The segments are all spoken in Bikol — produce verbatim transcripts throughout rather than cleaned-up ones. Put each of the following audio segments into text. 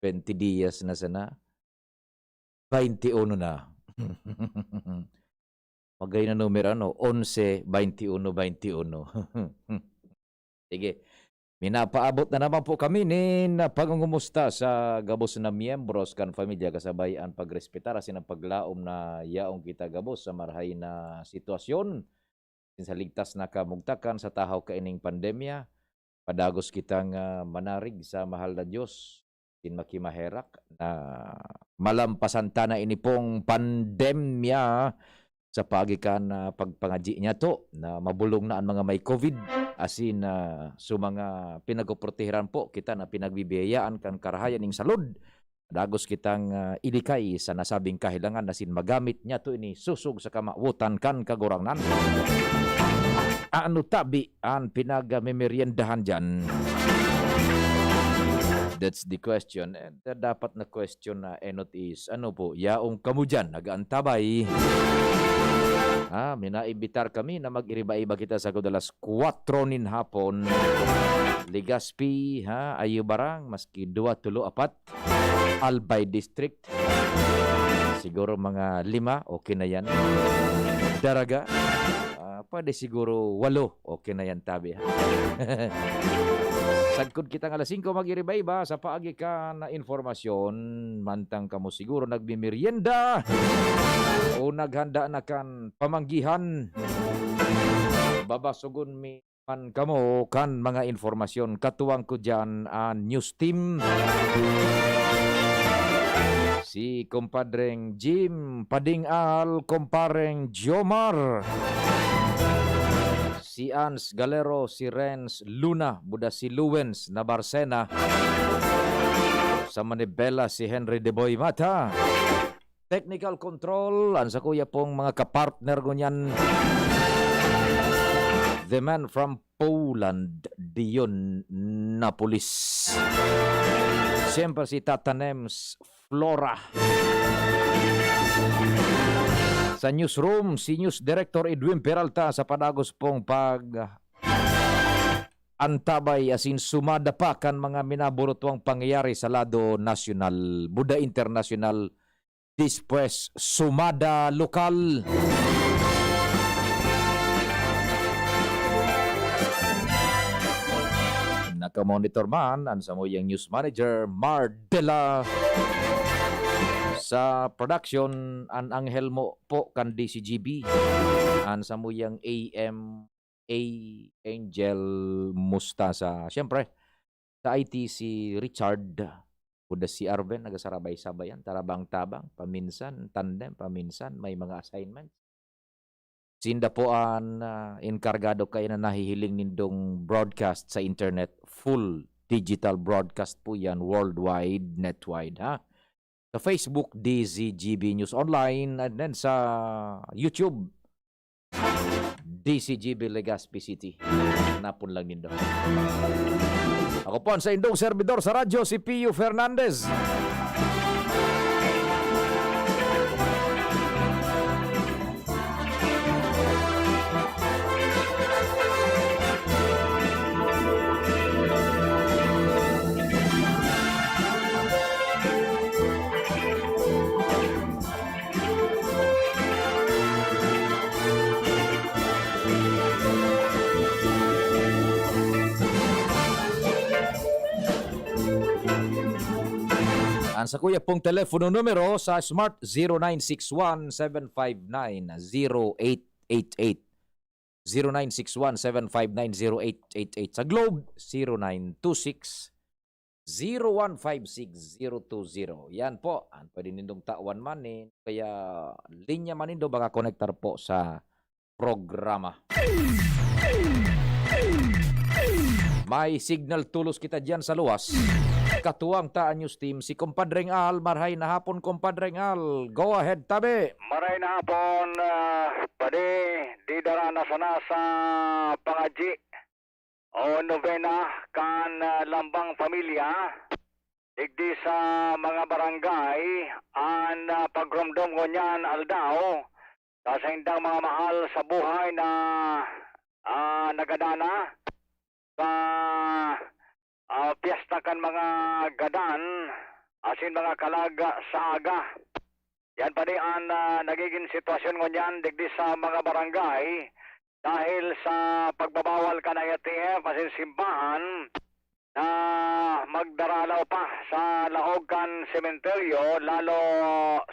twenty dias na sana. Bainti uno na. Magay na numero, ano? Onse, bainti uno, bainti uno. Sige. Minapaabot na naman po kami nin pangungumusta sa gabos na miyembros kan pamilya, kasabay an pagrespetar asin an paglaom na yaon kita gabos sa marahay na sitwasyon. Asin sa ligtas na kamugtakan sa tahaw kaining pandemya, padagos kitang, ah, manarig sa mahal na Dios, asin makimaherak na malampasan ta na ini pong pandemya sa paagi kan, ah, pagpangadyi niyato na mabolong na an mga may COVID, asin, ah, sa mga pinagpoprotehiran po kita na pinagbibiyayaan kan karahayan ning salud, dagos kitang, ah, ilikay sa nasabing kahelangan asin magamit niyato ini sosog sa kamawotan kan Kagurangnan. Ano tabi an pinagmemeriendahan diyan? That's the question. And, uh, dapat na question na enot is, ano po, yaong kamo diyan nag-aantabay? Ah, minaimbitar kami na mag-iriba-iba kita sagkod alas kwatro nin hapon. Legazpi, ha, Ayubarang, maski duwa, tulo, apat. Albay District. Siguro mga lima, okay na yan. Daraga, ah, pwede siguro walo, okay na yan, tabi, ha? Sagkod kitang alas singko, mag-iriba-iba sa paagi kan impormasyon. Mantang kamo siguro nagmimerienda o naghanda na kan pamanggihan. Babasogon mi man kamo kan mga impormasyon. Katuwang ko diyan an news team. Si Kumpadreng Jim Padingal, Kumpareng Jomar. Si Ans Galero, si Renz Luna, buda si Luwens Nabarcena. Sa manibela, si Henry Deboy Mata. Technical control, an sakuya pong mga kapartner ngunyan. The man from Poland, Dion Napolis. Siyempre si Tata Nems Flora. Sa newsroom, si News Director Edwin Peralta sa padagos pong pag antabay asin sumada pa kan mga minaburutwang pangyayari sa lado nasyonal, buda internasyonal, despues sumada lokal. Nakamonitor man an samuyang news manager, Mar Dela. Sa production, an anghel mo po kan D C G B. An samuyang A M A Angel Mustasa. Siyempre, sa I T si Richard, kuda si Arven, nagasarabay-sabayan, tarabang-tabang, paminsan tandem, paminsan may mga assignment. Sinda po an, ah, enkargado kaya na nahihiling nindong broadcast sa internet. Full digital broadcast po yan, worldwide, netwide, ha? Sa Facebook, D Z G B News Online, and then sa YouTube, D C G B Legazpi City. Hanapon lang nindo. Ako po ang saindong servidor sa radyo, si Pio Fernandez. Ang sakuya pong telepono numero sa Smart, zero nine six one, seven five nine, zero eight eight eight. Zero nine six one, seven five nine, zero eight eight eight. Sa Globe, zero nine two six, zero one five six, zero two zero. Yan po, ang pwede nindong tawan man, eh, kaya linya man nindo, mga konektar po sa programa. May signal tulos kita diyan sa luwas. Katuwang ta an news team, si Kumpadreng Al. Marhay na hapon, Kumpadreng Al. Go ahead, tabi. Maray na hapon, ah, padi, di dara na sana sa pangadyi o nobena kan, ah, lambang pamilya. Digdi sa mga barangay, an, ah, pagromdom ngunyan aldaw, sa saindang mga mahal sa buhay na, ah, nagadana sa, ah, piyesta kan mga gadan, asin mga kalag sa aga. Yan pa di an, ah, nagigin sitwasyon ngunyan digdi sa mga barangay dahil sa pagbabawal kan I T F asin simbahan na magdaralaw pa sa laog kan sementeryo, lalo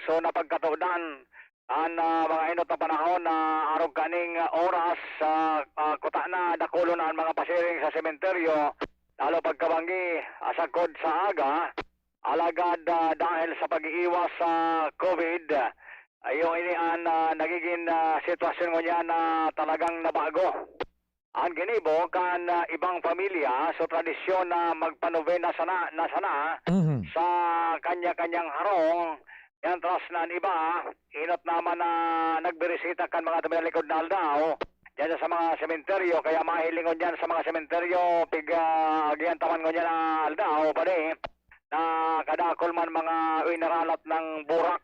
so napagkatodan an, ah, mga inot na panahon na arog kaning oras, ah, ah, kuta na dakulon an mga pasiring sa sementeryo, lalo pagkabanggi, ah, sagkod sa aga. Alagad, ah, dahil sa pag-iiwas sa COVID, ah, iyo ini an, ah, nagigin, ah, sitwasyon ngunyan na talagang nabago. An ginibo kan, ah, ibang pamilya, so tradisyon na magpanobena sana, na sana Mhm. sa kanya-kanyang harong. Yan, tras na an iba, inot naman na nagbirisita kan mga tuminalikod na aldaw, diyan sa mga sementeryo, kaya mahiling ngunyan sa mga sementeryo, pig, ah, agihan ta man ngunyan na aldaw, padi, na kadakul man mga winaralat ng burak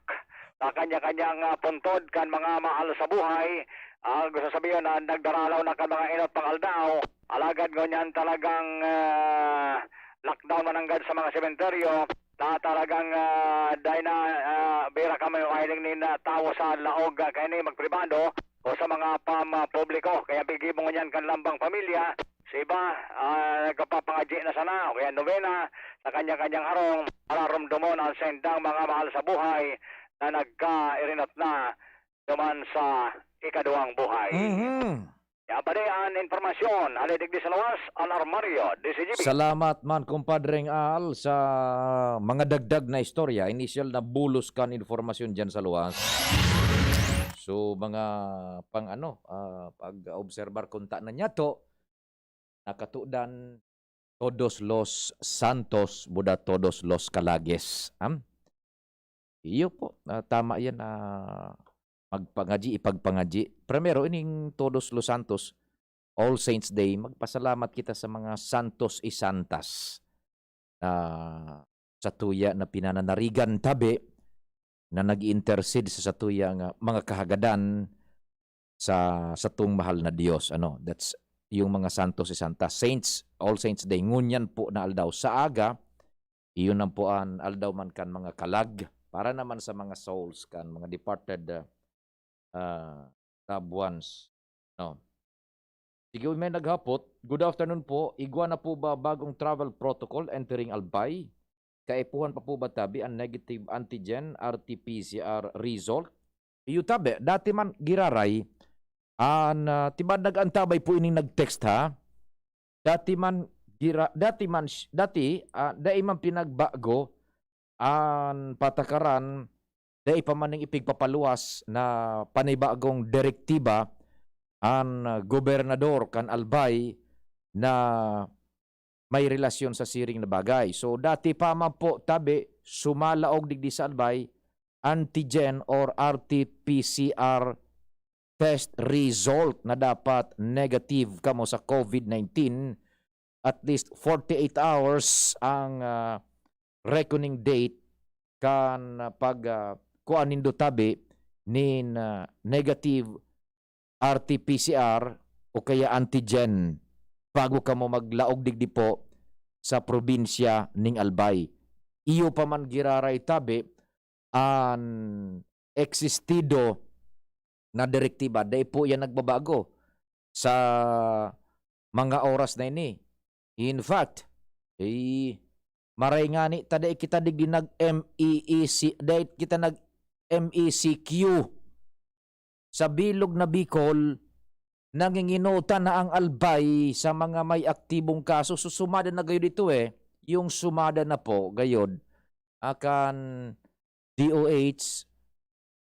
sa kanya-kanyang, ah, puntod kan mga mahal sa buhay. Ah, gusto sabihin na nagdaralaw na kan mga inot pang aldaw, alagad ngunyan talagang, ah, lockdown mananggad sa mga sementeryo na talagang, ah, dai na, ah, bira kami mahiling nin, ah, tawo sa laog, ah, kaini magpribado o sa mga pam-, ah, publiko. Kaya gigibo ngunyan kan lambang pamilya, sa iba, ah, nagpapangadyi na sana o kaya nobena sa kanya-kanyang harong para romdomon an saindang mga mahal sa buhay na nagkairinot na duman sa ikaduwang buhay. Mhm. Yan pa di an impormasyon, hali digdi sa luwas, Alarmario, D C G B. Salamat man, Kumpadreng Al, sa mga dagdag na istorya. Inisyal na bulos kan informasyon diyan sa luwas. So, mga pang ano, ah, pag-obserbar kunta na niyato, nakatudan, Todos los Santos, buda Todos los Kalages. Am? Iyo po, ah, tama yan na magpangadyi, ipagpangadyi. Primero, ining Todos los Santos, All Saints Day, magpasalamat kita sa mga santos y santas na satuya na pinananarigan tabi, na nag-intercede sa satuya nga mga kahagadan sa satong mahal na Dios. Ano, that's yung mga santos y santas. Saints, All Saints Day, ngunyan po na aldaw sa aga, iyon lang po an aldaw man kan mga kalag, para naman sa mga souls kan mga departed, ah, ah, loved ones, no? Sige, may naghapot. Good afternoon po. Igwa na po ba bagong travel protocol entering Albay? Kaipuhan pa po ba tabi an negative antigen R T P C R result? Iyo tabi, dati man giraray, an, ah, tiba nag-antabay po ining nag-text, ha? Dati man gira-, dati man sh-, dati, ah, dai man pinagbago an patakaran, dai pa man ning ipigpapaluwas na panibagong direktiba an, ah, gobernador kan Albay na may relasyon sa siring na bagay. So, dati pa man po tabi, sumalaog digdi sa Albay, antigen or R T P C R test result na dapat negative kamo sa COVID nineteen, at least forty-eight hours ang, ah, reckoning date kan, ah, pag, ah, kuan nindo tabi nin, ah, negative R T P C R o kaya antigen bago kamo maglaog digdi po sa probinsya ning Albay. Iyo pa man giraray tabi an existido na direktiba, dai po yan nagbabago sa mga oras na ini. In fact, eh, maray ngani ta dai kita digdi nag-M E E C, dai kita nag-M E C Q. Sa bilog na Bicol, nanginginutan na ang Albay sa mga may aktibong kaso. So, sumada na gayod ito eh. Yung sumada na po, gayod, akan D O H,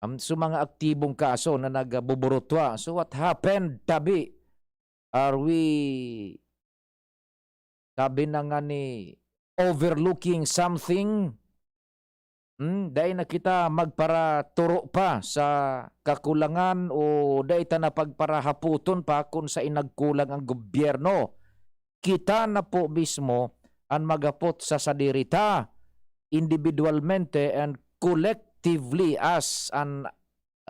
um, sa mga aktibong kaso na nagbuburutwa. So, what happened, tabi? Are we, sabi na nga ni, overlooking something? Hmm, dai na kita magparaturo pa sa kakulangan o dai ta na pagparahapoton pa kun saen nagkulang ang gobyerno. Kita na po mismo an maghapot sa sadiri ta, individualmente and collectively as an,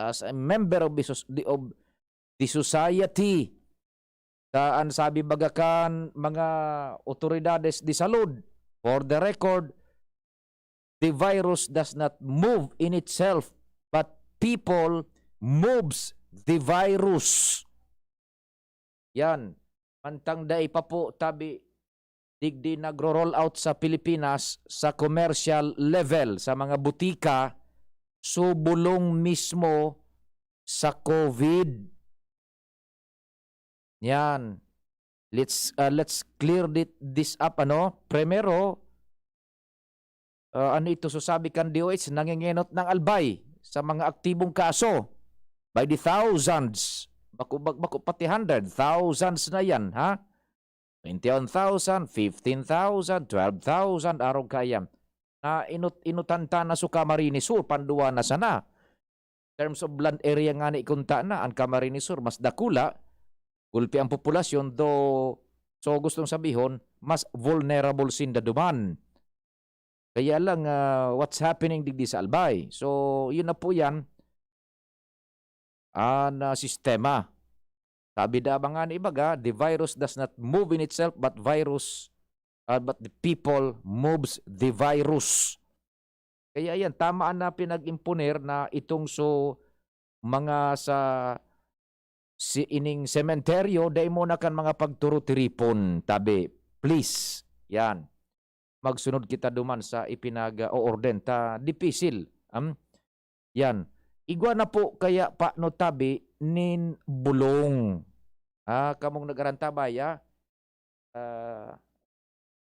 as a member of the soc-, the, of the society. Sa an sabi baga kan mga otoridades de salud, for the record, The virus does not move in itself, but people moves the virus. Yan. Mantang dai pa po tabi digdi nagro-roll out sa Pilipinas sa commercial level, sa mga butika, so bulong mismo sa COVID. Yan. Let's, ah, let's clear thi-, this up, ano? Primero, ah, ano ito, so sabi kan D O H, nangengenot ng albay sa mga aktibong kaso by the thousands. Bako, bak-, bako pati hundred, thousands na yan, ha? Twenty-one thousand, fifteen thousand, twelve thousand, arog kaya. Na inut-, inutan ta na so Camarines Sur, panduwa na sana. Terms of land area nga ni kunta na, ang Camarines Sur mas dakula, gulpi ang populasyon, do, so gustong sabihon, mas vulnerable sinda duman. Kaya lang, ah, what's happening digdi sa Albay? So, yun na po yan, an, ah, sistema. Sabi da ba nga ni ibaga, "The virus does not move in itself, but virus, ah, but the people moves the virus." Kaya yan, tama na pinag-imponer na itong so mga sa si ining sementeryo, dai mo na kan mga pagturutiripon, tabi. Please. Yan. Magsunod kita duman sa ipinag-oorden ta. Dipisil. Am? Yan. Igwa na po kaya pa no tabi nin bulong. Ah, kamong nagarantabay, ah. Ah,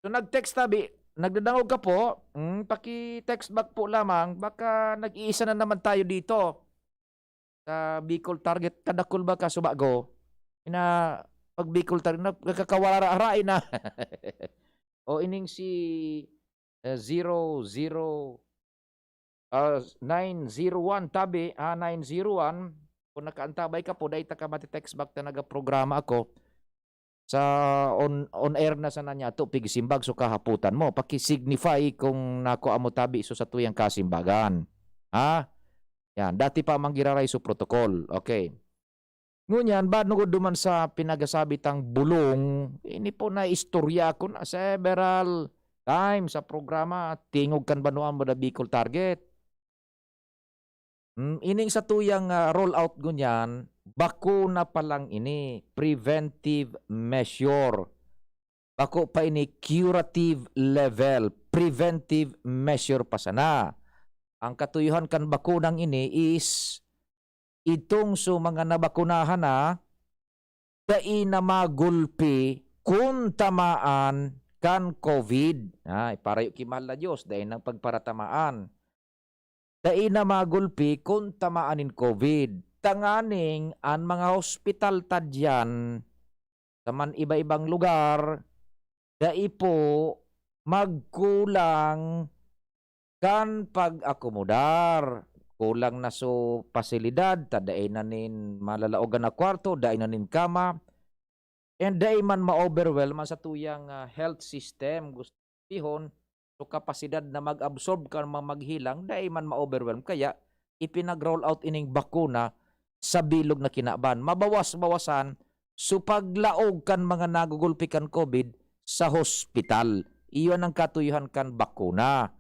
so nag-text tabi, nagdadangog ka po, hmm, paki-text back po lamang, baka nag-iisa na naman tayo dito sa Bicol Target. Kadakul ba ka subago? Ina, pag Bicol Target, nagkakawara-rain na. O ining si, eh, zero zero, ah, nine zero one, tabi, ah, nine zero one, kung nakaantabay ka po, dai ta ka mati-text back ta nagaprograma ako. Sa on, on air na sana niya to, pigsimbag so kahapotan mo. Paki-signify kung nakua mo tabi so satuyang kasimbagan. Ha? Yan, dati pa mang giraray so protocol. Okay. Ngunyan, banugod duman sa pinagasabi tang bulong, ini po na istorya ko na several times sa programa, tingog kan banwaan mo, The Bicol Target. Hmm, ining satuyang, ah, roll out ngunyan, bakuna pa lang ini, preventive measure. Bako pa ini curative level, preventive measure pa sana. Ang katuyohan kan bakunang ini is itong so mga nabakunahan na, dai na magulpi kun tamaan kan COVID. Ay, parayo ki mahal na Diyos, dai nang pagparatamaan. Dai na magulpi kun tamaan nin COVID. Tanganing an mga hospital ta diyan sa man iba-ibang lugar, dai po magkulang kan pag-akomodar. Kulang na so pasilidad, ta dai na nin malalaogan na kwarto, dai na nin kama. And dai man ma-overwhelm ang satuyang, ah, health system. Gusto ihon, so kapasidad na mag-absorb kan mga maghelang, dai man ma-overwhelm. Kaya, ipinag-roll out ining bakuna sa bilog na kinaban. Mabawas-bawasan, so paglaog kan mga nagugulpi kan COVID sa hospital. Iyon ang katuyohan kan bakuna.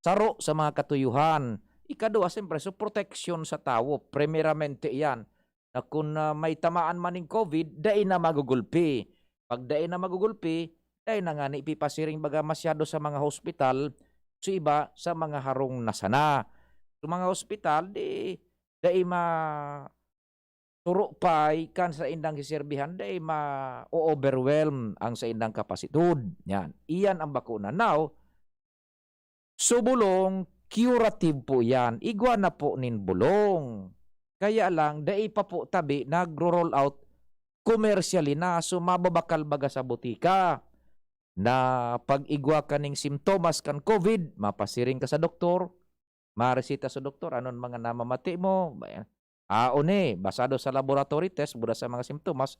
Saro sa mga katuyohan. Ikaduwa, siyempre, so proteksyon sa tawo. Primeramente iyan. Na kun, ah, may tamaan man nin COVID, dai na magugulpi. Pag dai na magugulpi, dai na ngani ipipasiring baga masyado sa mga hospital, so iba sa mga harong na sana. So mga hospital, di, dai ma-, turo pay kan saindang siserbihan, dai ma-overwhelm ang saindang kapasitud. Yan. Iyan ang bakuna. Now, so bulong, curative po yan. Igwa na po nin bulong. Kaya lang, dai pa po tabi nagro-roll out commercially na, so mababakal baga sa botika. Na pag igwa ka ning simptomas kan COVID, mapasiring ka sa doktor, mareseta sa doktor, anon mga namamati mo, ba-, ah, oni, basado sa laboratory test, buda sa mga simptomas,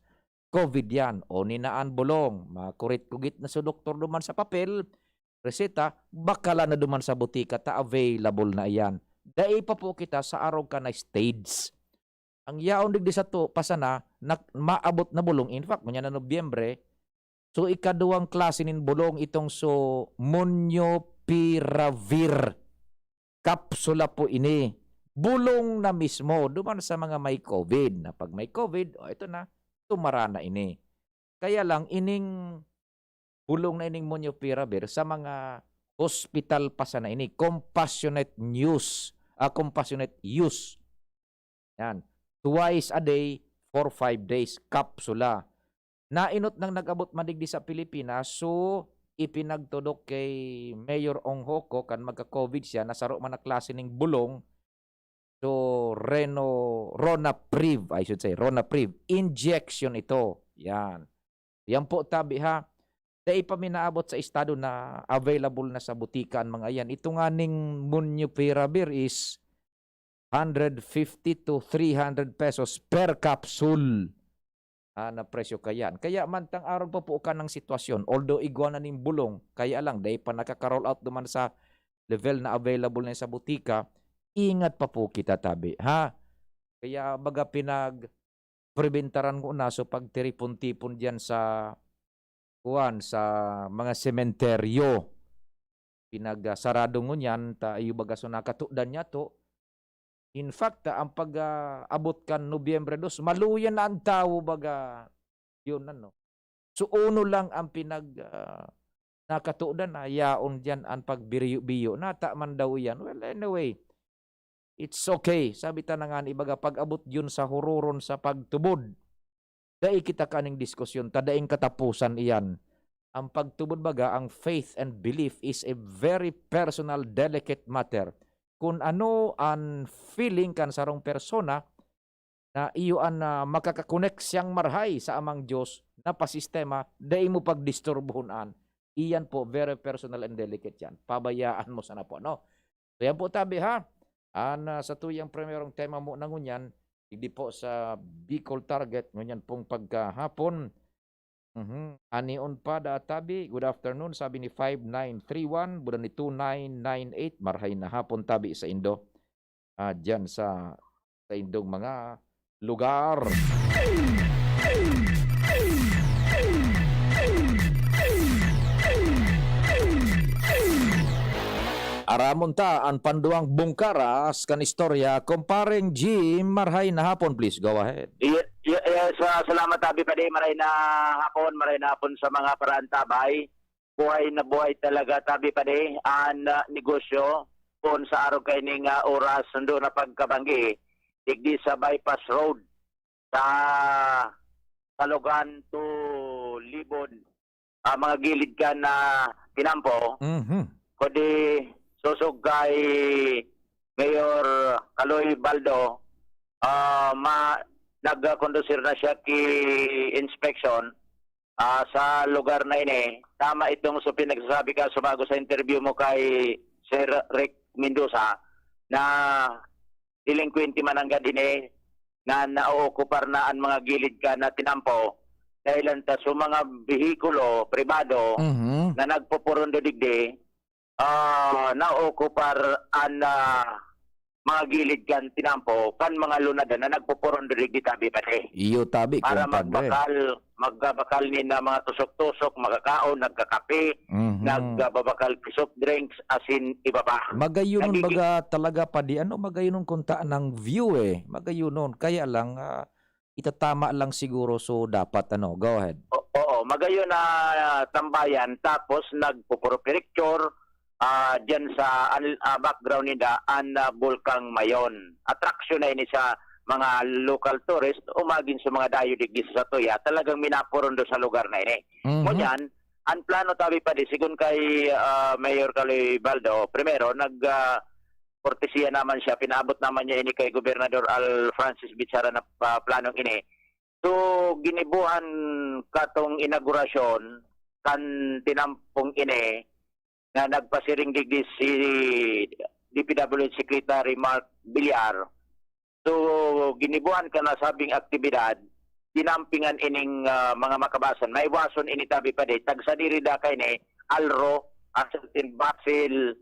COVID yan. Oni na an bulong. Makurit-kugit na sa doktor duman sa papel, reseta, bakala na duman sa botika ta available na iyan. Dai pa po kita sa arog ka na stage. Ang yaon digdi sato, pa sana, nak-, maabot na bulong. In fact, ngunyan na Nobyembre, so ikaduwang klase nin bulong itong so Molnupiravir. kapsula po ini. Bulong na mismo, duman sa mga may covid, na pag may covid, o, ito na, tumara na ini. Kaya lang, ining bulong na ining Molnupiravir sa mga hospital pa sana ini, compassionate news, ah, compassionate use. Yan. Twice a day for five days, kapsula. Nainot nang nag-abot man digdi sa Pilipinas, so ipinagtudok kay Mayor Ong Hoco kan magka-covid siya, na saro man na klase ning bulong. So, Reno, Ronapriv, I should say, Ronapriv, injection ito. Yan. Yan po, tabi ha. Dai pa mi naabot sa estado na available na sa butika an mga iyan. Ito nga ning Molnupiravir is hundred fifty to three hundred pesos per capsule, ah, na presyo kayan. Kaya mantang arog pa po kan ang sitwasyon, although igwa na ning bulong, kaya lang, dai pa nakaka-roll out duman sa level na available na sa butika, ingat pa po kita, tabi, ha? Kaya baga pinag-, prebentaran ko na, so pagtiripon-tipon diyan sa, kuwan, sa mga sementeryo, pinagsarado ngunyan, ta iyo baga so nakatodan niyato. In fact, ah, ang pag, ah, abot kan Nobyembre dos, maluya na an tawo baga, yun, ano. So, uno lang ang pinag, ah, nakatodan na yaon diyan an pagbiyo-biyo. Nata man daw iyan. Well, anyway, it's okay. Sabi ta na nga, ibaga, pag-abot yun sa huroron sa pagtubod, dai kita kaning diskusyon, ta daing katapusan iyan. Ang pagtubod baga, ang faith and belief is a very personal, delicate matter. Kun ano an feeling kan sarong persona na iyo an, ah, makakakonek siyang marhay sa Amang Diyos na pasistema, dai mo pagdisturbuhon an. Iyan po, very personal and delicate yan. Pabayaan mo sana po, no? So, yan po, tabi, ha? An, ah, satuyang primerong tema mo na ngunyan, digdi po sa Bicol Target, ngunyan pong pagkahapon. Mhm. Anion pa da, tabi? Good afternoon, sabi ni five nine three one, bulan ni two nine nine eight. Marhay na hapon, tabi, sa indo. Ah, diyan sa, sa indong mga lugar. Aramon ta an panduang bungkaras kan istorya, Kumpareng Jim, marhay na hapon, please go ahead. Ye-, ye-, yes, ah, salamat, Abi Padi. Maray na hapon, maray na hapon sa mga paraantabay. Buhay na buhay talaga, Tabi Padi, an, ah, negosyo kun sa arog kaining, ah, oras, sundo na pagkabanggi, digdi sa bypass road sa Salogan to Libon, ah, mga gilid kan na Tinampo, Mhm. kundi sosog kay Mayor Kaloy Baldo, ah, ma-, nagkondusir na siya ki inspection, ah, sa lugar na ini. Tama itong so pinagsasabi ka sumago sa interview mo kay Sir Rick Mendoza na delinkwente man nanggad ini na naookupar na an mga gilid kan na Tinampo, dahelan ta so mga behikulo pribado Mhm. na nagpupurundo digdi, ah, naookupar an, ah, mga gilid kan Tinampo kan mga lunadan na nagpupurundo digdi, Tabi Padi. Iyo, tabi, Para kumpadre. magbakal, magbakal nin, ah, mga tusok-tusok, makakaon, nagkakape, Mhm. nagbabakal ki soft drinks, asin iba pa. Magayunon Nagigi- baga talaga, Padi, ano, magayunon kung ta ng view, eh. Magayunon. Kaya lang, ah, itatama lang siguro, so dapat, ano, go ahead. O-, oo, magayon na tambayan, tapos nagpupuro picture, ah, diyan sa al-, ah, background nila, an, ah, Bulkang Mayon. Atraksyon na ini sa mga local tourist, umagin sa mga dayo digdi sa Satuya, talagang minapurundo sa lugar na ini. Mhm. Ngunyan, ang plano, Tabi Padi, sigon kay, ah, Mayor Kaloy Baldo, primero, nag, ah, kortesiya naman siya, pinaabot naman niya ini kay Gobernador Al Francis Bichara na, ah, planong ini. So, ginibuhan katong inaugurasyon kan Tinampong ini na nagpasiring digdi si D P W H Secretary Mark Villar. So, ginibuhan kan nasabing aktibidad, dinampingan ining, ah, mga makabasan. Maiwason ini, Tabi Padi, tagsadiri da kaini, Alro, Aseltin Basil,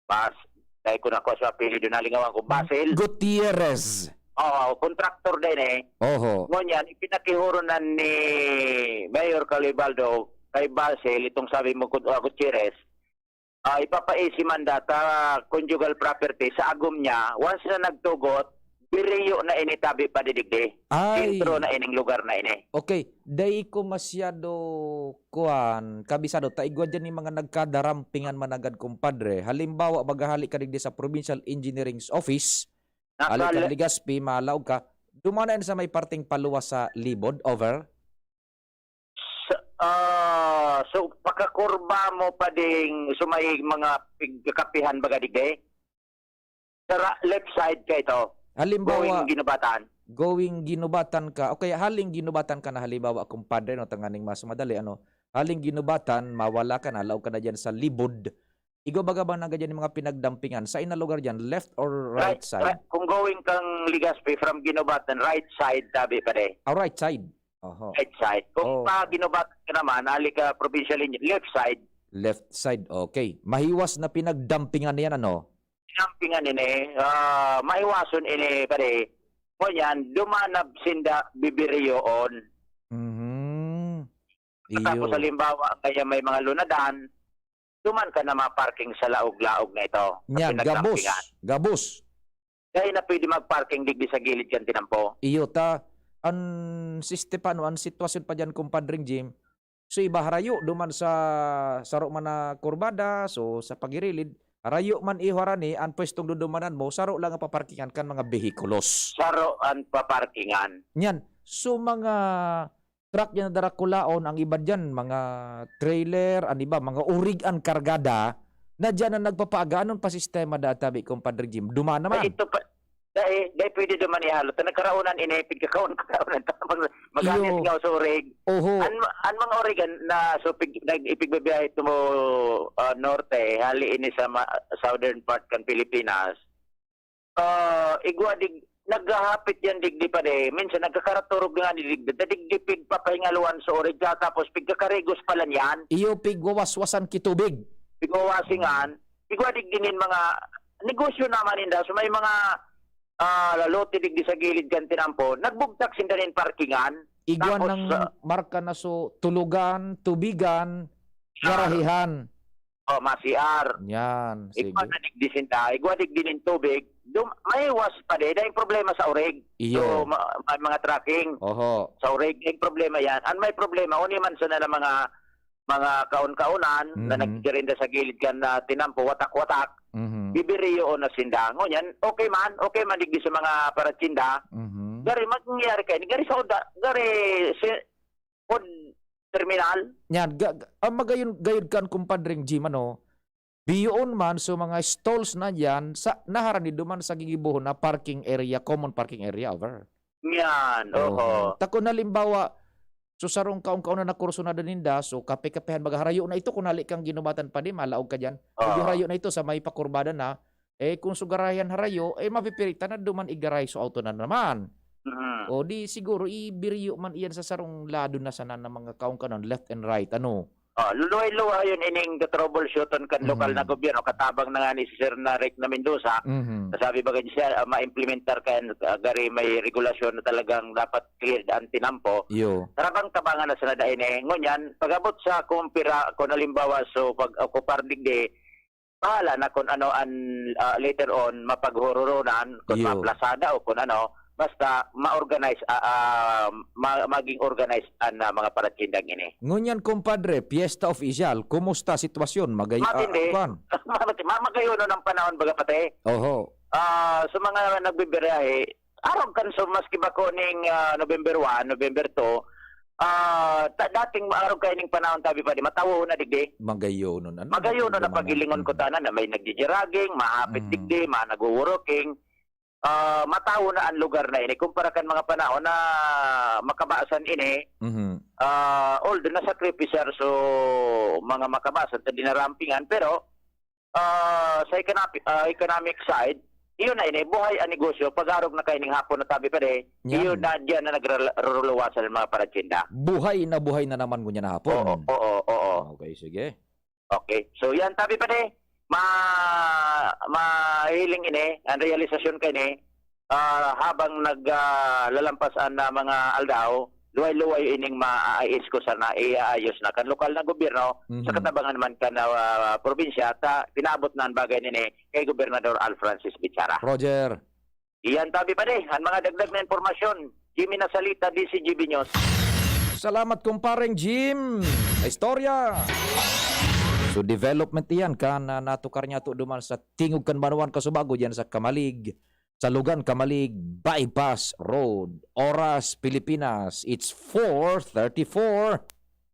Bas-, dai ko na kuha sa apelyido, nalingawan ko, Basil. Gutierrez. Oo, kontraktor din eh. Oho. Ngunyan, ipinakihuron na ni Mayor Kaloy Baldo kay Basil, itong sabi mo, Gut-, ah, Gutierrez, Ah, ipapaisi man data conjugal property sa agom niya, once na nagtugot, biriyo na ini tabi pa digdi. Ay. Sentro na ining lugar na ini. Okay, dai ko masyado, kuan, kabisado. Ta igwa diyan ni mga nagkadarampingan managad, kumpadre. Halimbawa, maghahali ka digdi sa Provincial Engineering's Office, hali ka Legazpi, malaog ka, duman na yan sa may parteng paluwas sa Libod, over? Sa, ah, so, pakakurba mo pa ding sa may mga pigkakapihan baga digdi? Sa ra-, left side ka ito. Halimbawa, going Ginubatan. Going Ginubatan ka, o kaya haling Ginubatan ka na halimbawa, kumpadre, no, tanganing mas madali, ano, haling Ginubatan, mawala ka na, laog ka na diyan sa Libod. Igwa baga ba na ganyan yung mga pinagdampingan? Sa ina lugar diyan, left or right Right, side? right. Kung going kang Legazpi from Ginubatan, right side, tabi pa de. Ah, right side. Oho. Right side. Kung Oh. pa Ginubatan ka naman, ali ka provincial in left side. Left side, okay. Mahiwas na pinagdampingan niyan, ano? Dampingan ini, ah, mahiwason ini, pare. Ngunyan, dumanab sinda bibiriyoon. Mhm. Tapos, Iyo. halimbawa, kaya may mga lunadan, duman ka na maparking sa laog-laog na ito, sa Nya, gabos. pinagdampingan. Gabos. Dahil na pwede magparking digdi sa gilid kan tinampo. Iyo ta, an si Stefano, an sitwasyon pa diyan, Kumpadring Jim, so iba harayo duman sa saro man na kurbada, so sa pagirilid, harayo man iyo harani, an pwestong dudumanan mo, saro lang ang paparkingan kan mga behikulos. Saro an paparkingan. Nyan, so mga truck yan na darakulaon, ang iba diyan, mga trailer, an iba, mga urig an kargada, na diyan na nagpapaaga. Anon pa sistema da tabi, Compadre Jim? Duma naman. Ay, ito pa, dai, dai pwede duman ihalo. Ta nagkaraunan, inipig ka kaon, kakaon. Mag-, magamit Iyo. nga sa urig. Oho. An, an mga urig, an, na, so, pig, nag-, ipigbabiyahe ito mo, ah, norte, hali ini sa ma-, southern part kan Pilipinas. Ah, igwa dig-, naghahapit yan digdi pa de. Minsan nagkakaraturog nga ni digdi. Dadigdi pigpapahingaluan sa orig, tapos pigkakarigos pa lang yan. Iyo pigwawaswasan ki tubig. Pigwawasingan. Igwa digdi nin mga negosyo naman ninda. So may mga, ah, lalote digdi sa gilid kan tinampo. Nagbugtak sinda nin parkingan. Igwa Tapos, ng ah, marka na so tulugan, tubigan, Ah. garahihan. Oh, ma-C R. Yan, Igwa sige. na digdi sinda, igwa digdi nin tubig. Dum-, may was pa din. Dahil problema sa urig. Iyo. So, ma-, may mga trucking Oho. sa urig. Yung problema yan. Ang may problema, uni man sana ng mga, mga kaon-kaonan na Mhm. nagtirinda sa gilid kan na tinampo, watak-watak. Mhm. Bibiriyoon na sinda. Ngunyan, okay man, okay man digdi sa mga paratsinda. Mhm. Gari, mangyayari kayo. Gari sa uda, gari, si, food terminal. Yan, ga-, ga-, ang magayon, gayod kan, Compadre Jim, ano, biyoon man, so mga stalls na yan, sa, naharani duman sa gigibohon na parking area, common parking area, over. Yan, Oo. oho. Ta kun halimbawa, so sarong kaon-kaon na nakursunada ninda, so kape-kapehan, baga harayo na ito, kung hali kang Ginubatan pa di, malaog ka dyan. Medyo Oo. harayo na ito sa may pakurbada na, Eh, kung sugarayan harayo, eh, mapipiritan na duman igarahe so auto na naman. Mhm. O di siguro, ibiriyo man iyan sa sarong lado na sana ng mga kaon-kanon, left and right, ano? Ah, luway-luway yun ining troubleshootan kan lokal na Mhm. gobyerno, katabang na nga ni si Sir na Rick na Mendoza, Mhm. na sabi ba ganyan siya, ah, ma-implementar kan, ah, gari may regulasyon na talagang dapat cleared ang tinampo. Iyo. Tarabang-tabangan na sana dahil eh. Ngunyan, pag-abot sa kumpira, kung halimbawa, so pag-ocupar digdi, bahala na kung ano an, ah, later on mapaghororonan, kung Iyo. maplasada o kung ano, basta ma-organize, ah, ah, ma-, maging organized an, ah, mga paratindang ini. Ngunyan, kumpadre, Fiesta Official, kumusta sitwasyon? Magay-, ah, Matindi. kwan? Matindi. Ma-, magayon ang panahon, baga pati. Oho. Ah, sa mga nagbibiyahe, Arog kan so, maski bako ning, ah, November one, November two, ah, ta-, dating arog kaining panahon, tabi pa di, matawo na digdi. Magayonon, ano? Magayonon na Dumanan. pagilingon ko Mm. tanan na may nagjijirogging, mahapit Mm. digdi, mga nagwo-walking. Ah, matawo na ang lugar na ini kumpara kan mga panahon na makabasan ini. Mhm. Ah, although nasakripisar so mga makabasan ta dinarampingan, pero ah, sa economic, ah, economic side, iyon na ini, buhay ang negosyo. Pag-arog na kaining hapon na tabi pa de, Yan. iyon na diyan na nagrala-, ruruluwasan ang mga paratsinda. Buhay na buhay na naman ngunyan na hapon. Oo, oo, oo. Okay, sige. Okay. So, yan, tabi pa de, ma-, mahiling ini, ang realisasyon ka ini, ah, habang nag, ah, lalampas ang, ah, mga aldaw, luway-luway ining maayos ko sana, iaayos na kan lokal na gobyerno, Mhm. sa katabangan man kan, ah, probinsya, ta pinaabot na an bagay nini kay Gobernador Al Francis Bichara. Roger. Iyan tabi pa di, an mga dagdag na impormasyon. Jimmy Nasalita, D C G B News. Salamat, kumpareng Jim. Sa istorya. So, development iyan kan, ah, natukar niya to duman sa tingog kan banwaan Kasubago, diyan sa Camalig, sa Lugan, Camalig Bypass Road. Oras, Pilipinas, it's four thirty-four.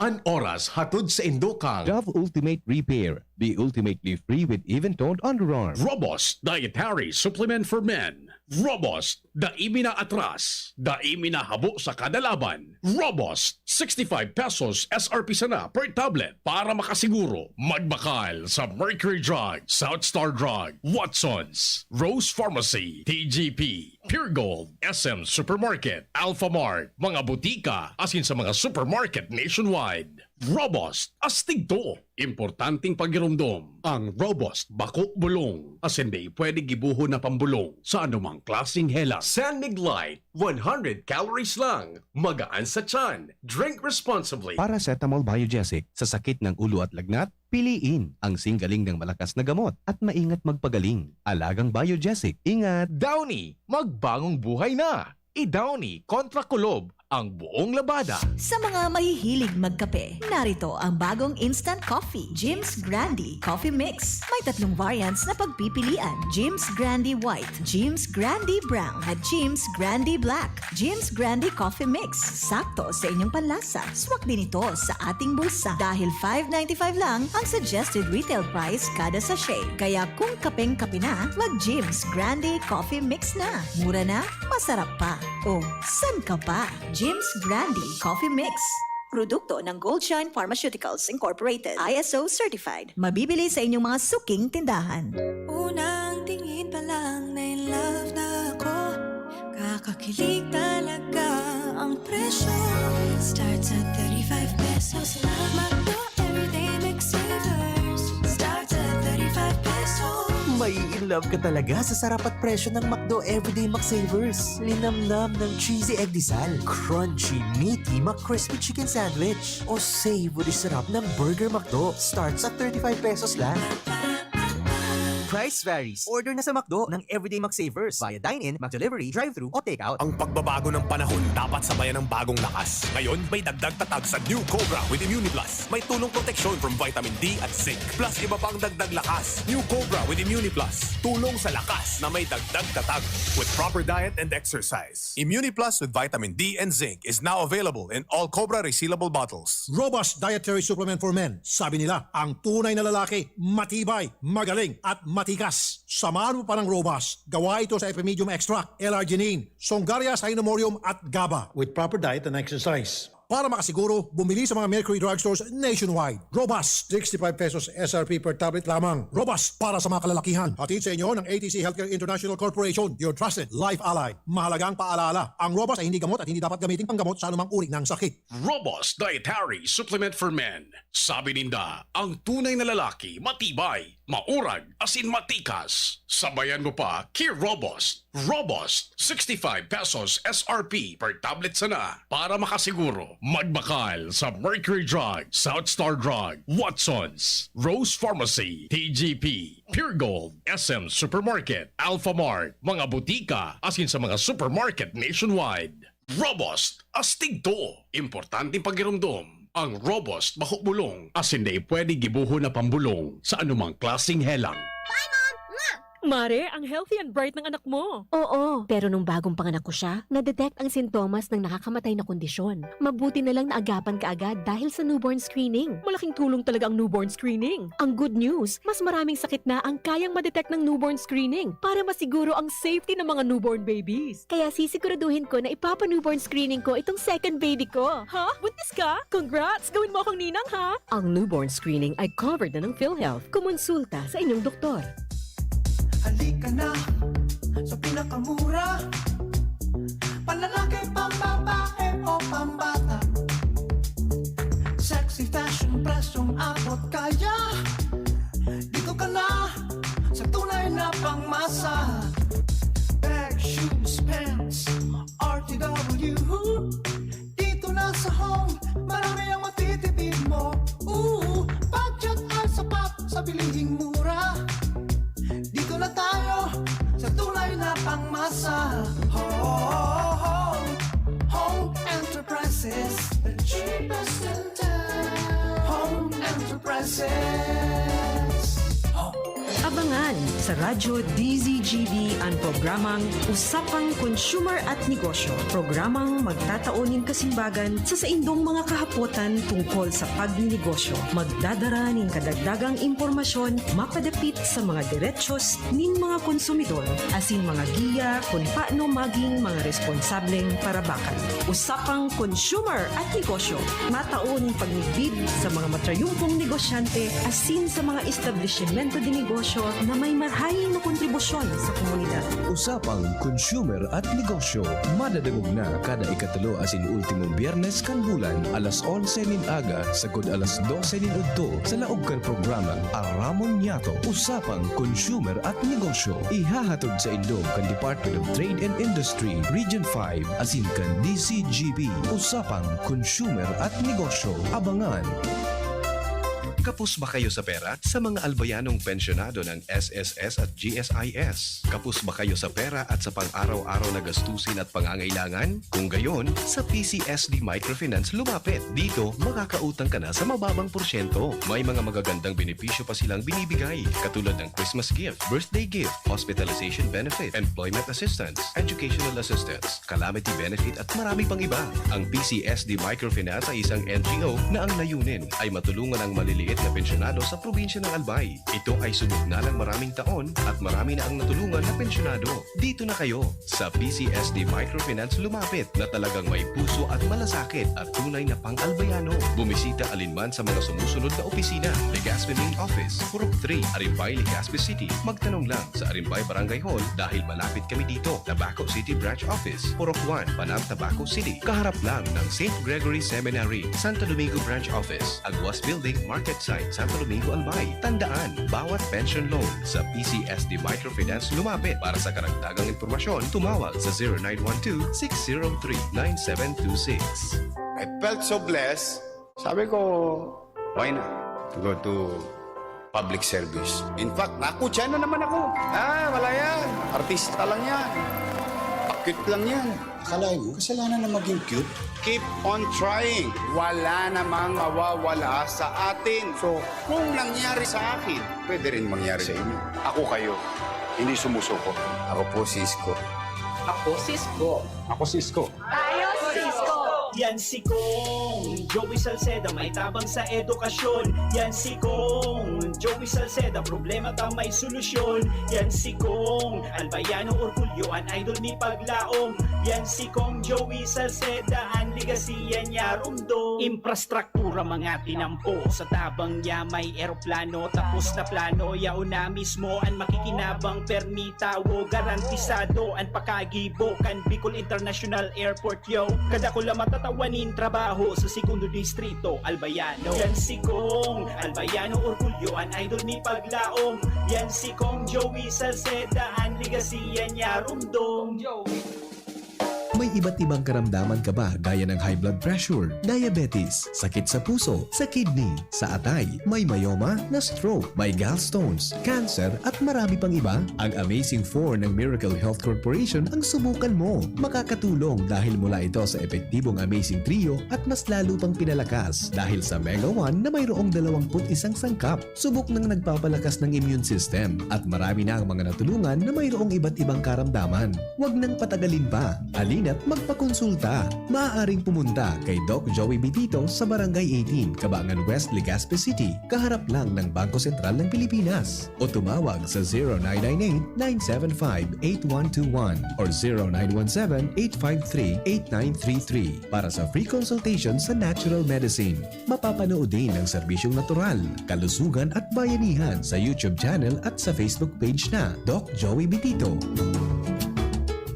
An oras hatod sa indo kan Dove Ultimate Repair, the ultimately free with even-toned underarm. Robust Dietary Supplement for Men. Robust, dai mi na atras, dai mi na habo sa kada laban. Robust, sixty-five pesos S R P sana per tablet. Para makasiguro, magbakal sa Mercury Drug, South Star Drug, Watsons, Rose Pharmacy, T G P, Pure Gold, S M Supermarket, Alpha Mart, mga butika, asin sa mga supermarket nationwide. Robust, astig to. Importanteng pagiromdom, ang Robust bako bulong, asin dai pwede gibohon na pambulong sa anumang klaseng helang. San Mig Light, one hundred calories lang, magaan sa tiyan. Drink responsibly. Paracetamol Biogesic, sa sakit ng ulo at lagnat, piliin ang singgaling ng malakas na gamot at maingat magpagaling. Alagang Biogesic, ingat! Downy, magbagong buhay na! I-Downy kontra kulob ang buong labada. Sa mga mahihilig magkape, narito ang bagong instant coffee, Jim's Grande Coffee Mix. May tatlong variants na pagpipilian, Jim's Grande White, Jim's Grande Brown, at Jim's Grande Black. Jim's Grande Coffee Mix, sakto sa inyong panlasa. Swak din ito sa ating bulsa. Dahil five ninety-five lang ang suggested retail price kada sachet. Kaya kung kapeng-kape na, mag Jim's Grande Coffee Mix na. Mura na, masarap pa. O, san ka pa? Jim's Grande Coffee Mix. Produkto ng Goldshine Pharmaceuticals Incorporated, I S O certified. Mabibili sa inyong mga suking tindahan. Unang tingin pa lang, na in love na ako. Kakakilig talaga ang presyo. Starts at thirty-five pesos lang. McDo Everyday McSavers. Starts at thirty-five pesos. Mai-in love ka talaga sa sarap at presyo ng McDo Everyday McSavers. Linamnam ng cheesy egg disal, crunchy, meaty McCrispy Chicken Sandwich, o savory sarap ng Burger McDo. Starts at thirty-five pesos lang. Price varies. Order na sa McDo ng Everyday McSavers via dine-in, McDelivery, drive-thru, o takeout. Ang pagbabago ng panahon dapat sabayan ng bagong lakas. Ngayon, may dagdag tatag sa New Cobra with Immuniplus. May tulong proteksyon from vitamin D at zinc. Plus iba pang dagdag lakas. New Cobra with Immuniplus. Tulong sa lakas na may dagdag tatag with proper diet and exercise. Immuniplus with vitamin D and zinc is now available in all Cobra resealable bottles. Robust Dietary Supplement for Men. Sabi nila, ang tunay na lalaki, matibay, magaling, at matikas. Samahan mo pa ng Robust. Gawa ito sa Epimedium Extract, L-arginine, Songaria Cynomorium, at GABA. With proper diet and exercise. Para makasiguro, bumili sa mga Mercury Drugstores nationwide. Robust, sixty-five pesos S R P per tablet lamang. Robust para sa mga kalalakihan. Hatid sa inyo ng A T C Healthcare International Corporation, your trusted life ally. Mahalagang paalala, ang Robust ay hindi gamot at hindi dapat gamitin panggamot sa anumang uri ng sakit. Robust Dietary Supplement for Men. Sabi ninda, ang tunay na lalaki, matibay, maurag, asin matikas. Sabayan mo pa ki Robust. Robust, sixty-five pesos S R P per tablet sana. Para makasiguro, magbakal sa Mercury Drug, South Star Drug, Watsons, Rose Pharmacy, T G P, Pure Gold, S M Supermarket, Alpha Mart, mga butika, asin sa mga supermarket nationwide. Robust, astig to. Importanteng pagiromdom. Ang Robust bako bulong, asin dai pwede gibohon na pambulong sa anumang klaseng helang. Mare, ang healthy and bright ng anak mo. Oo, pero nung bagong panganak ko siya, na-detect ang sintomas ng nakakamatay na kondisyon. Mabuti na lang naagapan kaagad dahil sa newborn screening. Malaking tulong talaga ang newborn screening. Ang good news, mas maraming sakit na ang kayang ma-detect ng newborn screening para masiguro ang safety ng mga newborn babies. Kaya sisiguraduhin ko na ipapa-newborn screening ko itong second baby ko. Ha? Buntis ka? Congrats! Gawin mo akong ninang, ha? Ang newborn screening ay covered na ng PhilHealth. Kumonsulta sa inyong doktor. Halika na sa pinakamura. Panlalaki, pambabae o pambata. Sexy fashion, presyong abot kaya. Dito ka na sa tunay na pangmasa. Bag, shoes, pants, R T W. Dito na ang masa. Home, home enterprises, the cheapest in town. Home enterprises. Abangan sa Radyo D Z G B an programang Usapang Consumer at Negosyo, programang magtatao nin kasimbagan sa saindong mga kahapotan tungkol sa pagninegosyo. Magdadara nin kadagdagang impormasyon mapadapit sa mga derechos nin mga konsumidor asin mga giya kun paano maging mga responsableng parabakan. Usapang Consumer at Negosyo, matao nin pagmidbid sa mga matrayumpong negosyante asin sa mga establisimento de negosyo na may marhay na kontribusyon sa komunidad. Usapang Consumer at Negosyo, madadangog na kada ikatulo asin ultimong Biyernes kan bulan, alas onse nin aga sagkod alas dose nin udto, sa laog kan programang Aramon Niyato, Usapang Consumer at Negosyo. Ihahatod sa indo kan Department of Trade and Industry, Region five, asin kan D Z G B, Usapang Consumer at Negosyo. Abangan! Kapos ba kayo sa pera? Sa mga albayanong pensyonado ng S S S at G S I S? Kapos ba kayo sa pera at sa pang-araw-araw na gastusin at pangangailangan? Kung gayon, sa P C S D Microfinance lumapit. Dito, makakautang ka na sa mababang porsyento. May mga magagandang benepisyo pa silang binibigay, katulad ng Christmas gift, birthday gift, hospitalization benefit, employment assistance, educational assistance, calamity benefit at marami pang iba. Ang P C S D Microfinance ay isang N G O na ang layunin ay matulungan ang maliliit na pensyonado sa probinsya ng Albay. Ito ay subok na ng maraming taon at marami na ang natulungan na pensyonado. Dito na kayo! Sa P C S D Microfinance lumapit na talagang may puso at malasakit at tunay na pang-Albayano. Bumisita alinman sa mga sumusunod na opisina: Legazpi Main Office, Purok three, Arimbay, Legazpi City. Magtanong lang sa Arimbay Barangay Hall dahil malapit kami dito. Tabaco City Branch Office, Purok one, Panam, Tabaco City. Kaharap lang ng Saint Gregory Seminary, Santo Domingo Branch Office, Aguas Building, Market Site, Santo Domingo, Albay. Tandaan, bawat pension loan sa P C S D Microfinance lumapit. Para sa karagdagang impormasyon, tumawag sa zero nine one two, six zero three, nine seven two six. I felt so blessed. Sabi ko, why not to go to public service? In fact, nakutsa na naman ako. Ah, wala yan. Artista lang yan. Pakit lang yan. Akala mo, kasalanan na maging cute? Keep on trying. Wala namang mawawala sa atin. So, kung nangyari sa akin, pwede rin mangyari sa inyo. Ako kayo, hindi sumusuko. Ako po si Isko. Ako si Isko. Ako si Isko. Tayo si Isko! Yan si Kong Joey Salceda, may tabang sa edukasyon. Yan si Kong Joey Salceda, problema ta may solusyon. Yan si Kong Albayano, orgulyo an idol mi paglaom. Yan si Kong Joey Salceda, an legasiya niya rumdom. Infrastruktura mga tinampo, sa tabang niya may eroplano. Tapos na plano, yaon na mismo an makikinabang permit tawo, garantisado an pakagibo kan Bicol International Airport, yo. Kadakula matatawanin trabaho sa Segundo Distrito, Albayano. Yan si Kong Albayano, orgulyo an idol mi paglaom. Yan si Kong Joey Salceda, an legasiya niya rumdom. May iba't ibang karamdaman ka ba gaya ng high blood pressure, diabetes, sakit sa puso, sa kidney, sa atay, may myoma, na-stroke, may gallstones, cancer, at marami pang iba? Ang Amazing four ng Miracle Health Corporation ang subukan mo. Makakatulong dahil mula ito sa epektibong Amazing Trio at mas lalo pang pinalakas dahil sa Mega one na mayroong dalawampu't isang sangkap. Subok nang nagpapalakas ng immune system at marami na ang mga natulungan na mayroong iba't ibang karamdaman. Huwag nang patagalin pa. Halina't magpakonsulta. Maaaring pumunta kay Doc Joey Bitito sa Barangay eighteen, Cabangan West, Legazpi City, kaharap lang ng Bangko Sentral ng Pilipinas. O tumawag sa zero nine nine eight, nine seven five, eight one two one or zero nine one seven, eight five three, eight nine three three para sa free consultation sa natural medicine. Mapapanood din ang serbisyong natural, kalusugan at bayanihan sa YouTube channel at sa Facebook page na Doc Joey Bitito.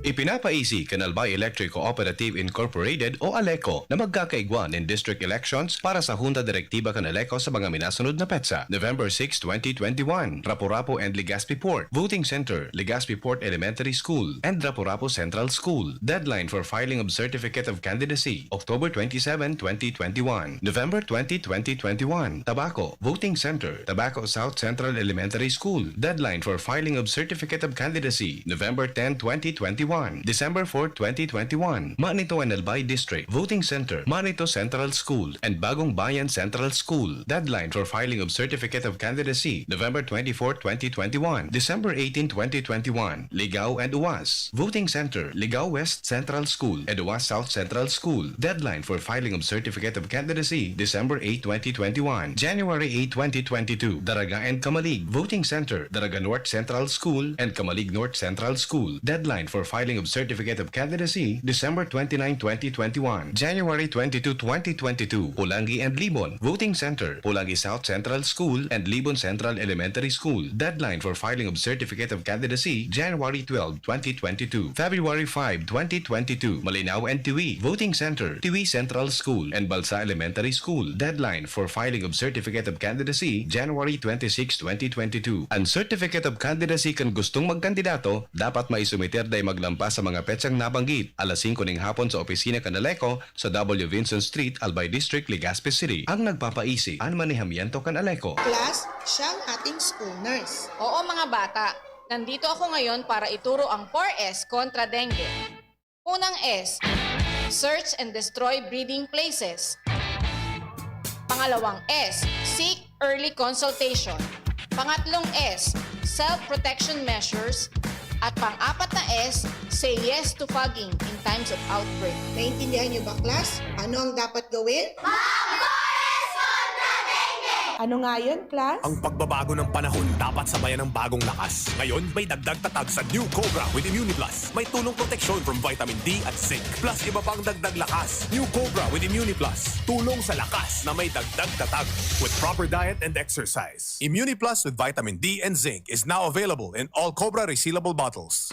Ipinapaisi kan Albay Electric Cooperative Incorporated o ALECO na magkakaigwa nin district elections para sa Junta Direktiba kan ALECO sa mga minasunod na petsa: November six, twenty twenty-one, Rapu-Rapu and Legazpi Port. Voting Center: Legazpi Port Elementary School and Rapu-Rapu Central School. Deadline for filing of certificate of candidacy: October twenty-seven, twenty twenty-one. November twenty, twenty twenty-one, Tabaco. Voting Center: Tabaco South Central Elementary School. Deadline for filing of certificate of candidacy: November ten, twenty twenty-one. December four, twenty twenty-one, Manito and Albay District. Voting Center: Manito Central School and Bagong Bayan Central School. Deadline for filing of certificate of candidacy: November twenty-four, twenty twenty-one. December eighteen, twenty twenty-one, Ligao and Uwas. Voting Center: Ligao West Central School and Uwas South Central School. Deadline for filing of certificate of candidacy: December eight, twenty twenty-one. January eight, twenty twenty-two, Daraga and Camalig. Voting Center: Daraga North Central School and Camalig North Central School. Deadline for filing of certificate of candidacy: December twenty-nine, twenty twenty-one. January twenty-two, twenty twenty-two, Polangui and Libon. Voting Center: Polangui South Central School and Libon Central Elementary School. Deadline for filing of certificate of candidacy: January twelve, twenty twenty-two. February five, twenty twenty-two, Malinao and Tiwi. Voting Center: Tiwi Central School and Balsa Elementary School. Deadline for filing of certificate of candidacy: January twenty-six, twenty twenty-two. An certificate of candidacy kan gustong magkandidato dapat maisumiter dai maglampas sa mga petsang nabanggit, alas singko ning hapon sa opisina kan ALECO sa W Vinson Street, Albay District, Legazpi City. Ang nagpapaisi, an manehamiento kan ALECO. Class, siya ang ating school nurse. Oo, mga bata, nandito ako ngayon para ituro ang four S kontra dengue. Unang S, search and destroy breeding places. Pangalawang S, seek early consultation. Pangatlong S, self-protection measures. At pang-apat na S, say yes to fogging in times of outbreak. Naintindihan niyo ba, class? Ano ang dapat gawin? Mag-four S kontra dengue! Ano nga yun, class? Ang pagbabago ng panahon dapat sabayan ng bagong lakas. Ngayon, may dagdag tatag sa New Cobra with Immuniplus. May tulong proteksyon from vitamin D at zinc, plus iba pang dagdag lakas. New Cobra with Immuniplus. Tulong sa lakas na may dagdag tatag with proper diet and exercise. Immuniplus with vitamin D and zinc is now available in all Cobra resealable bottles.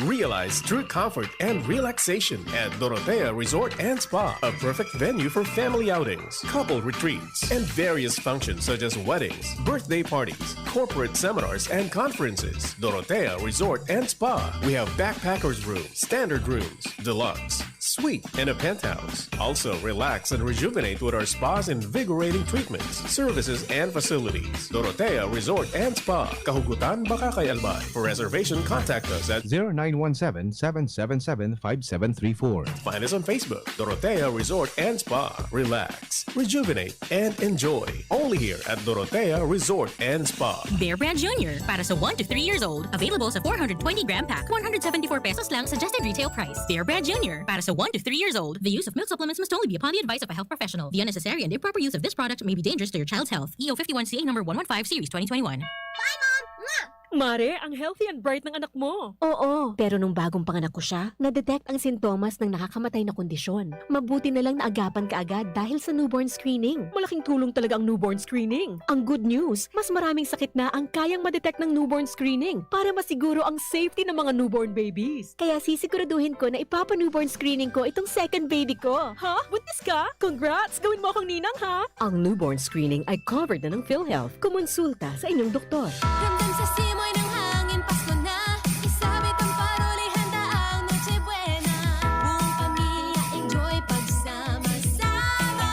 Realize true comfort and relaxation at Dorotea Resort and Spa, a perfect venue for family outings, couple retreats, and various functions such as weddings, birthday parties, corporate seminars, and conferences. Dorotea Resort and Spa. We have backpackers room, standard rooms, deluxe, suite, and a penthouse. Also, relax and rejuvenate with our spa's invigorating treatments, services, and facilities. Dorotea Resort and Spa, Kahugutan, Bacacay, Albay. For reservation, contact us at zero nine one seven, seven seven seven, five seven three four. Find us on Facebook, Dorotea Resort and Spa. Relax, rejuvenate, and enjoy. Only here at Dorotea Resort and Spa. Bear Brand Junior, para sa one to three years old. Available sa four hundred twenty gram pack, one hundred seventy-four pesos lang suggested retail price. Bear Brand Junior, para sa one to three years old. The use of milk supplements must only be upon the advice of a health professional. The unnecessary and improper use of this product may be dangerous to your child's health. E O fifty-one C A number one one five, series twenty twenty-one. Bye, Mom! Mwah! Mare, ang healthy and bright ng anak mo. Oo, pero nung bagong panganak ko siya, na-detect ang sintomas ng nakakamatay na kondisyon. Mabuti na lang naagapan kaagad dahil sa newborn screening. Malaking tulong talaga ang newborn screening. Ang good news, mas maraming sakit na ang kayang ma-detect ng newborn screening para masiguro ang safety ng mga newborn babies. Kaya sisiguraduhin ko na ipapa-newborn screening ko itong second baby ko. Ha? Buntis ka? Congrats! Gawin mo akong ninang, ha? Ang newborn screening ay covered na ng PhilHealth. Kumonsulta sa inyong doktor. Ramdam sa simoy ng hangin, Pasko na. Isabit ang paroli, handa ang Noche Buena. Buong pamilya, enjoy pagsama-sama.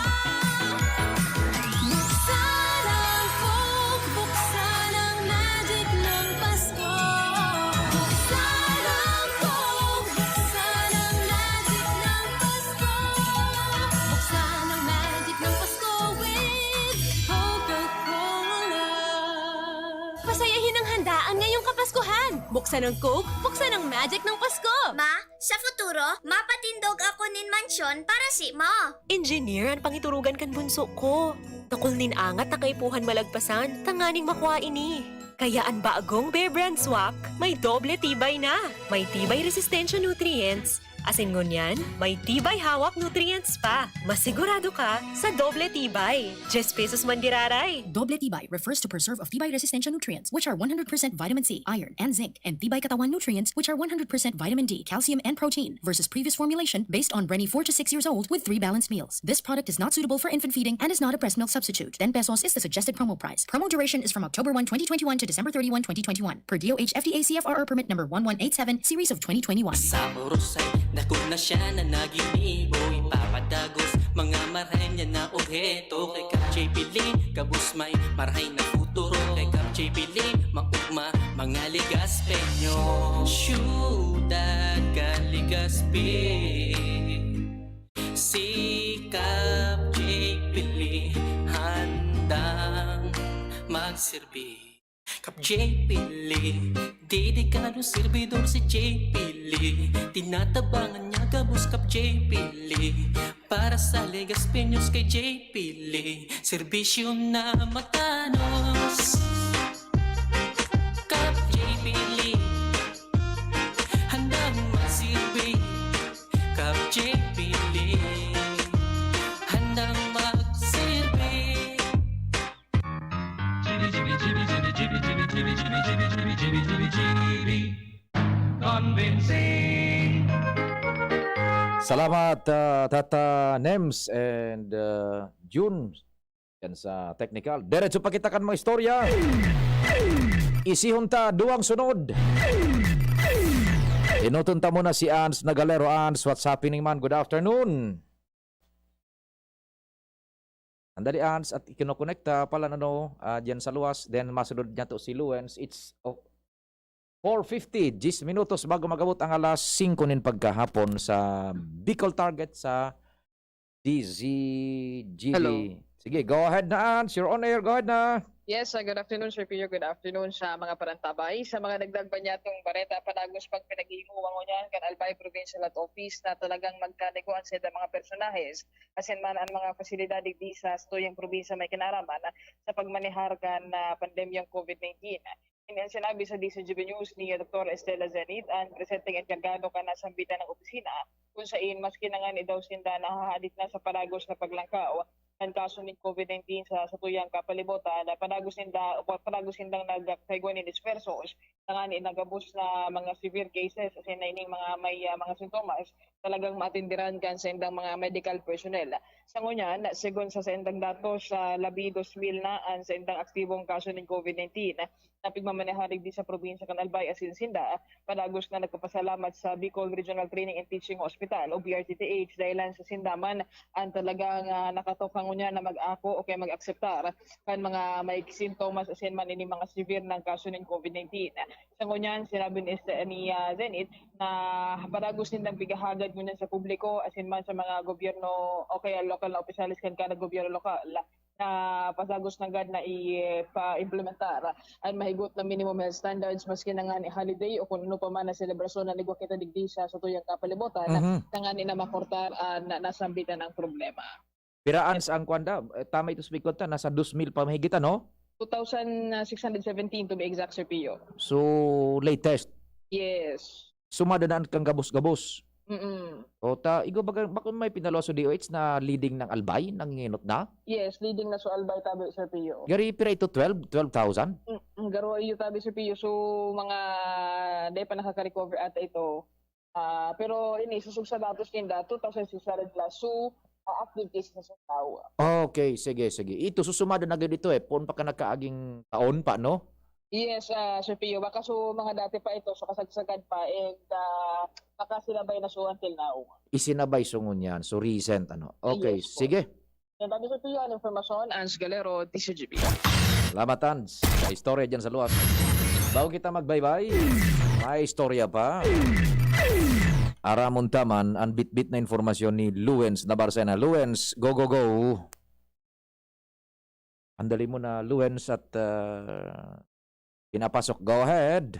Buksan ang Coke, buksan ang magic ng Pasko. Buksan ang Coke, buksan ang magic ng Pasko. Buksan ang magic ng Pasko with Coca-Cola. Pasayahin ang handaan ngayong Kapaskuhan. Buksan ang Coke, buksan ang magic ng Pasko. Ma, sa futuro, mapatindog ako nin mansyon para simo. Engineer an pangiturugan kan bunso ko. Dakul nin angat na kaipuhan malagpasan tanganing makua ini. Kaya an bagong Bear Brand Swak may doble tibay na. May tibay resistensya nutrients, Asin ngunyan, may tibay hawak nutrients pa. Masigurado ka sa doble tibay. Diyes pesos man giraray. Doble tibay refers to preserve of tibay resistensya nutrients, which are one hundred percent vitamin C, iron, and zinc, and tibay katawan nutrients, which are one hundred percent vitamin D, calcium, and protein, versus previous formulation based on Brenny four to six years old with three balanced meals. This product is not suitable for infant feeding and is not a breast milk substitute. Ten pesos is the suggested promo price. Promo duration is from October one, twenty twenty-one to December thirty-one, twenty twenty-one, per D O H F D A C F R R permit number one one eight seven, series of twenty twenty-one. Sa oras ay dakul na siya na naginibo, ipapadagos mga marahay niya na obheto. Kay Kap J P Lee, gabos may marahay na futuro. Kay Kap J P Lee, maugma mga Legaspeño. Syudad kan Legazpi, si Kap J P Lee handang magserbi. Kap J P Lee, dedikadong serbidor si J P Lee. Tinatabangan niya gabos Kap J P Lee. Para sa Legaspeños kay J P Lee, serbisyo na matanos. Kap J P Lee, handang magserbi. Kap J P Lee, handang magserbi. Convincing. Salamat, ah, Tata Nems and, ah, Jun, yan sa technical. Diretso pa kita kan mga istorya. Isihon ta duwang sunod. Inuton ta muna si Ans Nagalero. Ans, what's happening, man? Good afternoon. Andali, Ans, at ikinokonekta pala, ano, ah, diyan sa luwas. Then masunod niya to si Luens. It's, oh, four fifty, diyes minutos bago mag-abot ang alas singko nin pagkahapon sa Bicol Target sa D Z G B. Hello. Sige, go ahead na, Ans. You're on air. Go ahead na. Yes, uh, good afternoon, Sir Pio. Good afternoon sa mga parantabay. Sa mga nagdagba niya itong bareta, padagos pag pinag-iimuwang ngunyan kan Albay Provincial Health Office na talagang magkanegoan sa mga personahes asin man an mga pasilidad digdi sa satuyang probinsya may kinaraman sa pagmanehar kan, ah, pandemyang COVID nineteen. Ini an sinabi sa D Z G B News ni Doktor Estela Zenit, an presenteng enkargado kan nasambitan ng opisina, kung sain maski na ngani daw sinda nahahadit na sa padagos na paglangkaw kan kaso nin COVID nineteen sa satuyang kapalibutan, na padagos ninda, o padagos nindang nagkaigwa nin esfuerzos, tangani na gabos na mga severe cases, asin na ining mga may, ah, mga sintomas, talagang maatenderan kan saindang mga medical personnel. Sa ngunyan, segun sa saindang datos, ah, labi dos mil na an saindang aktibong kaso nin COVID nineteen na pigmamanehar digdi sa probinsya kan Albay, asin sinda padagos na nagpapasalamat sa Bicol Regional Training and Teaching Hospital o B R T T H, dahilan sa sinda man an talagang, ah, nakatok kan ngunyan na mag-ako o kaya mag-akseptar kan mga may sintomas asin man ini mga severe na kaso nin COVID nineteen. Sa ngunyan, sinabi ni, ni, ah, Zenith na padagos nindang pighahagad ngunyan sa publiko asin man sa mga gobyerno o kaya lokal na opisyales kan kada gobyerno lokal na padagos nanggad na ipa-implementar an mahigot na minimum health standards, maski na ngani holiday o kun ano pa man na selebrasyon na igwa kita digdi sa satuyang kapalibutan, Mhm. tangani na makortar an nasambitan ang problema. Piraan sa ang kwanda? Eh, tama ito sa bigkod ta, nasa dos mil pa mahigit, ano? Two thousand six hundred seventeen, to be exact, Sir Pio. So, latest? Yes. Sumada na ang kang gabos-gabos? Mm-mm. O ta, igwa baga, bako may pinaluwas sa D O H na leading ng Albay, nanginot na? Yes, leading na sa Albay tabi, Sir Pio. Gari, pira ito, twelve? Twelve thousand? Mm, mm, garo iyo tabi, Sir Pio. So, mga, dahil pa nakaka-recover ata ito. Ah, pero ini, susog sa datos ninda, two thousand six hundred plus. So, ah, active cases na sa tao. Okay, sige, sige. Ito, susumada na gid ito eh. Poon pa ka nagkaaging taon pa, no? Yes, ah, Sir Pio. Baka so, mga dati pa ito, so kasagsagan pa, and, ah, baka sinabay na so until now. Isinabay so ngunyan. So, recent, ano? Okay, Yes po. sige. Yan, Daddy Sir Pio, an impormasyon, Ans Galero, D Z G B. Salamat, Ans. May istorya dyan sa luwas. Bago kita magbaybay, may istorya pa. Aramon ta man an bitbit na impormasyon ni Luens Nabarcena. Luens, go, go, go. Andali mo na, Luens, at, ah, pinapasok. Go ahead.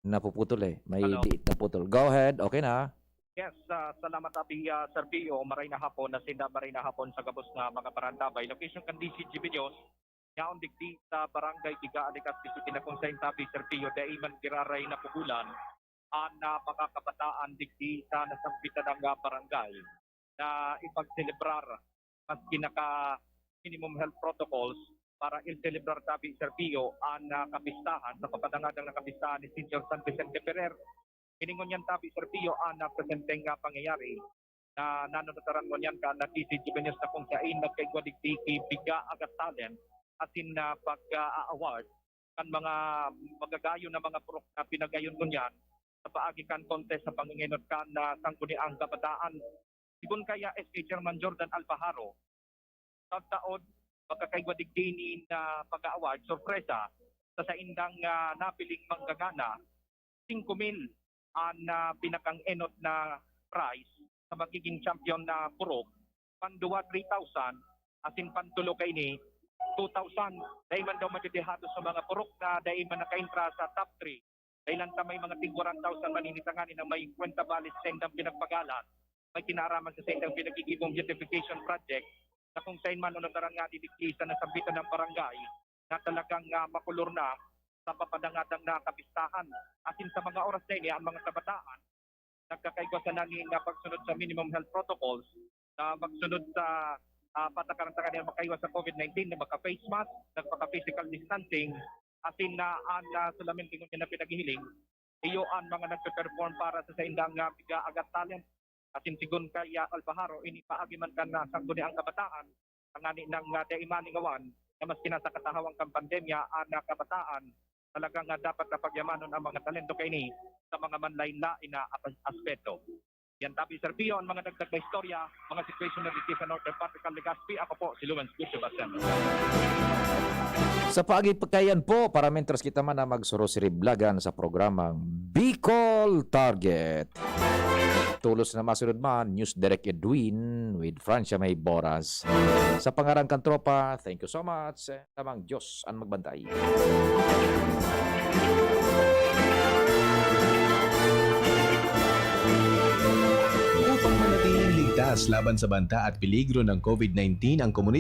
Napuputol eh. May Hello. Di naputol. Go ahead. Okay na. Yes, ah, salamat, Abi, ah, Sir Pio. Maray na hapon, na sinda maray na hapon sa gabos nga mga parantabay. Location kan D Z G B News, yaon digdi sa Barangay Biga, Legazpi City, na kung sain tabi, Sir Pio, dai man giraray napugulan an, ah, mga kabataan digdi sa nasambitan na barangay na ipagselebrar maski naka minimum health protocols para iselebrar tabi, Sir Pio, an, ah, kapistahan sa papadangadang na kapistahan ni Señor San Vicente Ferrer. Ini ngunyan tabi, Sir Pio, an, ah, presenteng, ah, pangyayari na nanunutaran ngunyan kan T C Juvenils na kung sain nagkaigwa digdi ki Biga Agat Talent asin, ah, pag, ah, award kan mga magagayon na mga purok na pinagayon ngunyan sa paagi kan contest sa pangingenot kan, ah, Sangguniang Kabataan. Sigon kaya S K Chairman Jordan Albaharo, pagtaod, magkakaigwa digdi nin, ah, pag-award, sorpresa, sa saindang, ah, napiling manggagana, singko mil an, ah, pinakang-enot na prize sa magiging champion na purok, panduwa, three thousand, asin pantulo kaini, two thousand. Dai man daw madedehado sa mga purok na dai man nakaentra sa top three. Dahilan ta may mga tigwa one thousand maninitangan na may kwenta bali sa saindang pinagpagalan, may kinaaraman sa saindang pinagigibong beautification project, na kung sain man o nagdarang nga digdi sa nasambitan na barangay, na talagang, ah, makulor na sa papadangadang na kapistahan. Asin sa mga oras na ini, ang mga kabataan, nagkakaigwa sana nin, ah, pagsunod sa minimum health protocols, na magsunod sa, ah, patakaran-takaran na makaiwas sa COVID nineteen, na magka-face mask, nagpaka-physical distancing, asin na an, ah, solamente ngunyan na pinaghihiling, iyo an mga nagpe-perform para sa saindang, ah, Biga Agat Talent. Asin sigon kaya Albaharo, ini paagi man kan, ah, Sangguniang Kabataan, tangani nang, ah, dai maningawan na maski nasa katahawang kan pandemya an, ah, kabataan, talagang, ah, dapat na pagyamanon ang mga talento kaini sa mga manlain-lain na as-, aspeto. Yan tabi, Sir Pio, ang mga dagdag na istorya, mga situation na dito sa Northern Part kan Legazpi. Ako po, si Lawrence Gutierrez. Sa paagi pa kayan po, para mentras kita man na magsurusiriblagan sa programang Bicol Target. Tulos na masunod man, News Direct Edwin with Francia May Boras. Sa pangaran kan tropa, thank you so much. Tamang Diyos ang magbantay. Upang manatiling ligtas laban sa banta at peligro ng COVID nineteen ang komunidad,